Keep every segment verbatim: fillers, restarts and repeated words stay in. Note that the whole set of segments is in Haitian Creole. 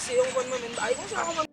Se yon konn mwen menm bay konsa, yon konn.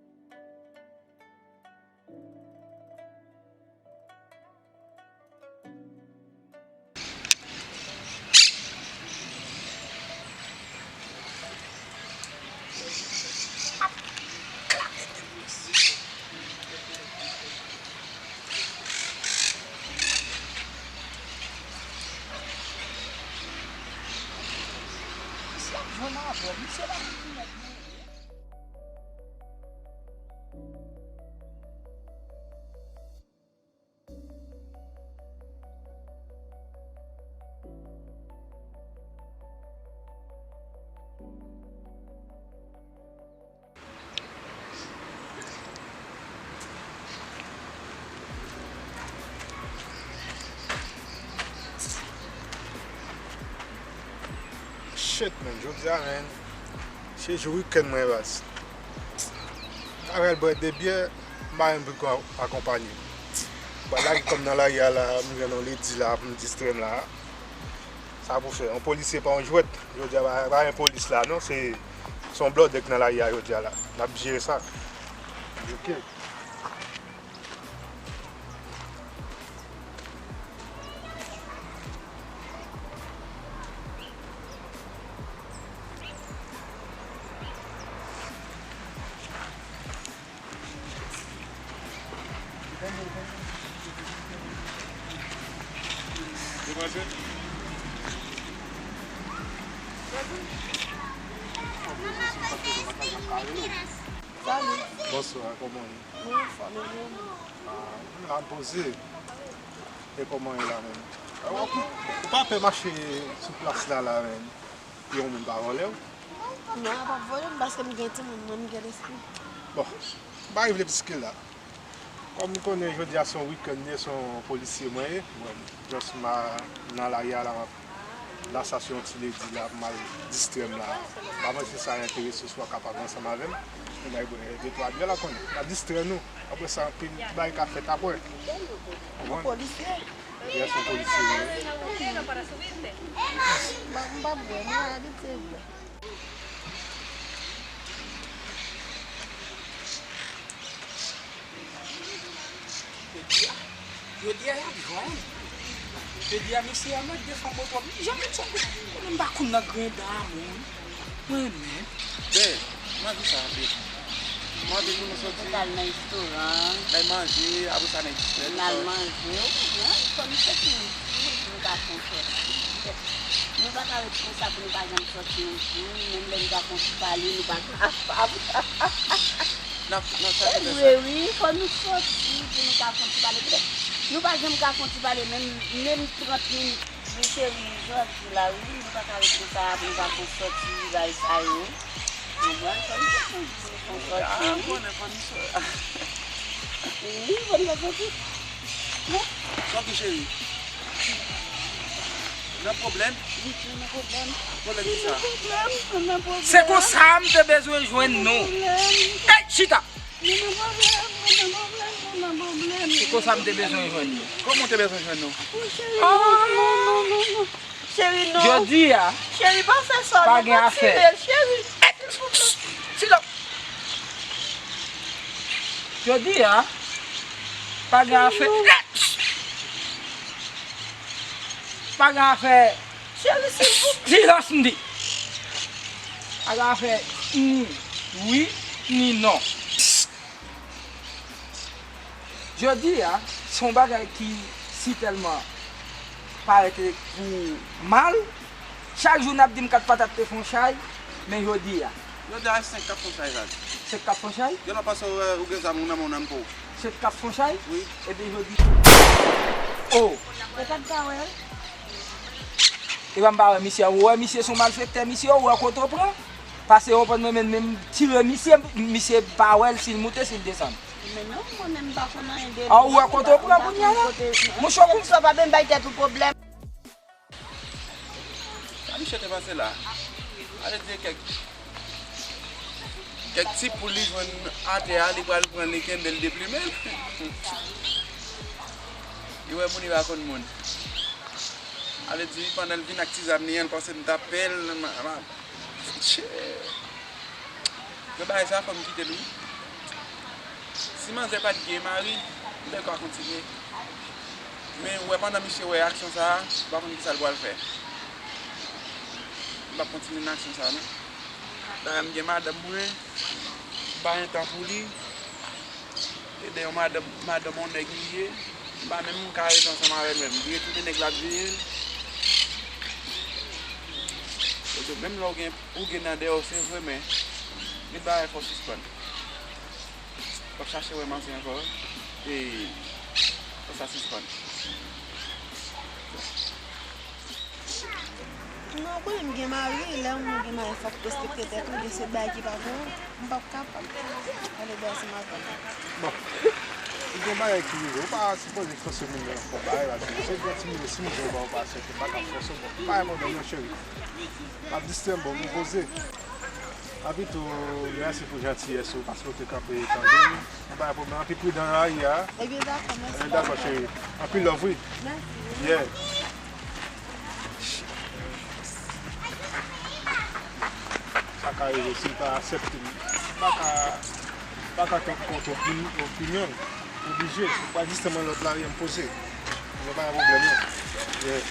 Shit, man, jodi a, man, se jou weekend mwen, baz. Avèk bwè de byè, m pa menm pou akonpanye. Mwen lage kò m nan lari a la, m jwenn yon ledi la pou m distrè m la. Sa pou fè, yon polisye pa yon jwèt. Jodi a, pa, pa gen polis la, non, se, se yon blòdè k nan lari a jodi a la. N ap jere sa. Ok. Salut. Bonswa, kòman w ye? Mwen anfòm, e ou menm? Ah, m la, m poze. E kòman w ye la menm? Ou pa pè mache sou plas la, la menm? Pou yon moun pa vòlè w? Non, yo p ap vòlè m paske m gen timoun, mwen, m gen lespri. Bon, m pa rive jiske la. Kòm ou konnen, jodi a se yon weekend, se yon polisye mwen ye. Mwen, just m a, nan lari a la, m ap, la, sa se yon ti ledi la, m al distrè m la. M pa panse sa enterese w, si w kapab ansanm avè m. Nou bay bwè de twa byè la, konnen. N ap distrè nou. Apre sa, anpil bagay ka fèt apre. Yon polisye? Yes, yon polisye, wi. M pa, m pa bwè, mwen abitye bwè. Jodi a, jodi a y ap jwenn. Jodi a misye a mèt defann mwen twòp. Janm sòti. Konnen m pa konn nan grenn dan a moun. Mwen menm. Ben, mwen di sa anpil. Mwen di pou nou sòti. Pou n al nan restoran. N al manje, apre sa n al distrè. N al manje, ou konprann? Fò nou sòti yon jou, pou nou ka fè yon sòti. Nou pa ka ret konsa pou nou pa janm sòti yon jou. Menm lè nou ka fè yon ti pale, nou pa kapab. N ap, n ap chache fè sa. Se vre, wi, fò nou sòti pou nou ka fè yon ti pale. Petèt, nou pa janm ka fè yon ti pale, menm, menm trant minit. Wi, cheri, jodi la, wi, nou pa ka ret konsa, pou nou pa fè yon sòti, bagay sa yo. Konprann? Fò nou fè yon sòti, wi. Ah, konnen fò nou sò-, wi, fò nou fè sòti. Sa w di, cheri? Nan pwoblèm? Wi, nou nan pwoblèm. Pwoblèm ki sa? Nou nan pwoblèm, nou nan pwoblèm. Se konsa m te bezwen jwenn nou. Nou nan pwoblèm. Ey, chita! Nou nan pwoblèm, nou nan pwoblèm, nou nan pwoblèm. Se konsa m te bezwen jwenn nou. Kòman w te bezwen jwenn nou? Wi, cheri, non, non, non, non, non. Cheri, non. Jodi a, cheri, pa fè sa, pa gen afè. Cheri. Silans. Jodi a, pa gen afè. Pa gen afè. Cheri, silvouplè. Silans, m di. Pa gen afè ni wi, ni non. Jodi a, se yon bagay ki sitèlman parèt pou mal. Chak jou n ap di m kat patat te fon chay, men jodi a. Jodi a, se senk k ap fon chay, Zaz. Senk k ap fon chay? Yo la pase, ou, ou gen zam ou nan men w nan men w. Senk k ap fon chay? Wi. Ebyen jodi. Oh! Yo pa t ka wè l? Epa m pa wè misye a. Ou wè misye se yon malfektè, misye, ou wè kote w pran? Pase yo pran mwen menm, menm tire misye, misye pa wè l si l moute, si l desann. Men non, mwen menm m pa konn anyen de li. A, ou wè kote w pran kounye a la? Monchè, ou konn sa pa menm bay tèt ou pwoblèm. Sa misye te pase la? Ale di kèk, kèk ti poul li jwenn atè a, li pral pran li kenbe l deplimen l. Li wè moun li pa konn moun. Ale di pandan l vin ak ti zam li an, l panse m t ap pè l, m, m, tchè. Bagay sa fò m kite l wi. Si manzè pa t gen mari, m te ka kontinye. Men ou wè pandan misye wè aksyon sa a, m pa konn kisa l pral fè. M p ap kontinye nan aksyon sa a non. Dayè m gen madanm mwen, m pa gen tan pou li. E dèyè madanm, madanm yon nèg li ye, m pa menm ka rete ansanm avè l menm. Li retounen nèg la ap veye l. Kote menm lè ou gen, ou gen nan dèyè w, se vre, men gen bagay fò w sispann. W ap chache wè manzè ankò, e fò sa sispann. Non, ou konnen m gen mari, lè yon moun gen mari, fòk ou respekte tèt ou, gen se bagay ki pa pou ou, m p ap kapab. Ale dèyè se madanm. Bon, li gen bagay ki rive, ou pa sipoze fòse moun nan fè bagay la, cheri. Se yon ti moun, si m di w ba ou pa aksepte, m pa ka fòse w, bon, pa gen pwoblèm non, cheri. M ap distrè m, bon, m poze. Apitou, mèsi pou jantiyès ou, paske w te kanpe tande m. Ou pa gen pwoblèm, anpil pridan nan lari a. Ebyen, dakò, mèsi. Ebyen, dakò, cheri. Anpil love, wi. Mèsi. Yeah. Sa ka rive, si l pa aksepte m, m pa ka, m pa ka kont opin-, opinyon l. Oblije. Ou pa jisteman lòt la, wi, m poze. Mwen pa gen pwoblèm, non. Yeah.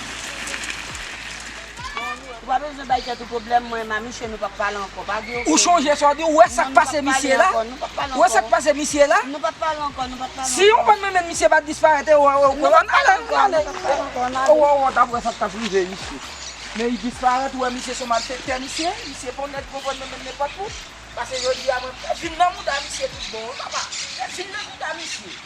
Ou pa bezwen bay tèt ou pwoblèm, mwen, Mamiche, nou p ap pale ankò. Pa gen okenn. Ou chonje sa w di, ou wè sa k pase misye la? Ou wè sa k pase misye la? Nou p ap pale ankò, nou p ap pale ankò. Si yon bann menm misye pa t disparèt, e, e, e, konprann, ale, ale. Ou, ou, ou t ap wè sa k t ap rive misye. Men li disparèt, ou wè misye se yon malfektè, misye. Misye pa yon nèg konprann menm nenpòt moun. Pase jodi a, mwen fè vin nan mouda misye tout bon, wi, papa. Fè vin nan mouda misye.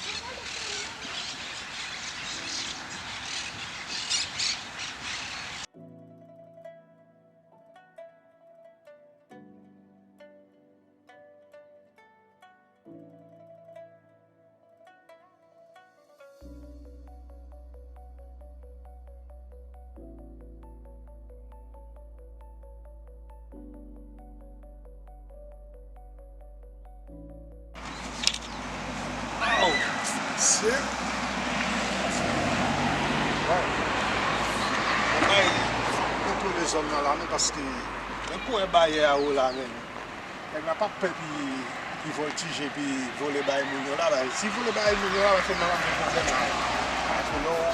Waw! Se Waw! Mwen bay kontwole zòn nan la, men, paske mwen kwè bayè a ou la, men. Nèg la p ap pè epi, epi vòltije, epi vole bay moun yo la, bay. Si vole bay moun yo la, bay, fè nan gen pwoblèm la. Paske lè w,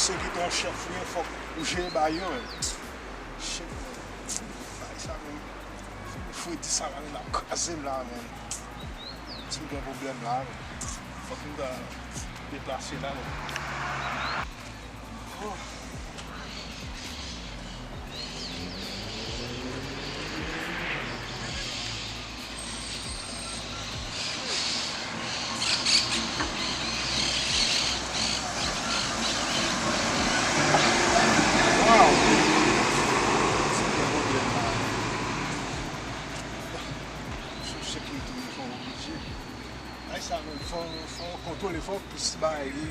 se ki te yon chèf ou ye, fòk ou jere bay yo, men. Shit, men. Bay sa, men. Fredi sa la, men, l ap kraze m la, men. Si m gen pwoblèm la, men. Fòk m ta deplase la, men. Oh. Waw! Se te pwoblèm la. Sou sekirite, fò oblije. Ay sa menm, fò, fò kontwole, fò plis bagay li,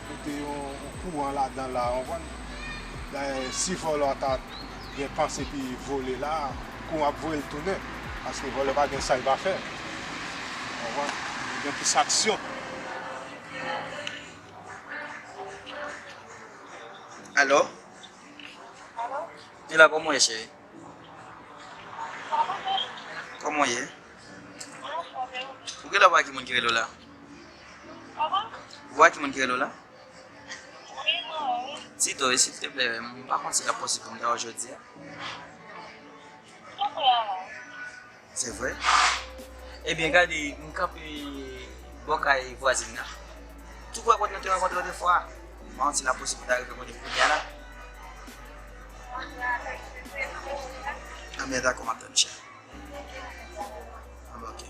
mete yon, yon kouran ladan la, w konprann? Dayè, si vòlè a ta gen panse epi vole la, kouran ap voye l tounen, paske vòlè pa gen sa l pa fè. W konprann? Gen plis aksyon. Alo? Mila, kòman w ye, cheri? Kòman w ye? Ou genlè wè ki moun ki rele w la? Ou wè ki moun ki rele w la? Tito, silteplè, m pa konn si l ap posib pou m ta wè w jodi a. Se vre? Ebyen, gade, m kanpe bò kay vwazin nan. Tou prè kote nou te rankontre otrefwa. M pa konn si l ap posib pou ta rive kote m kounye a la. Anben, dakò, m ap tann, chè. Anben, oke.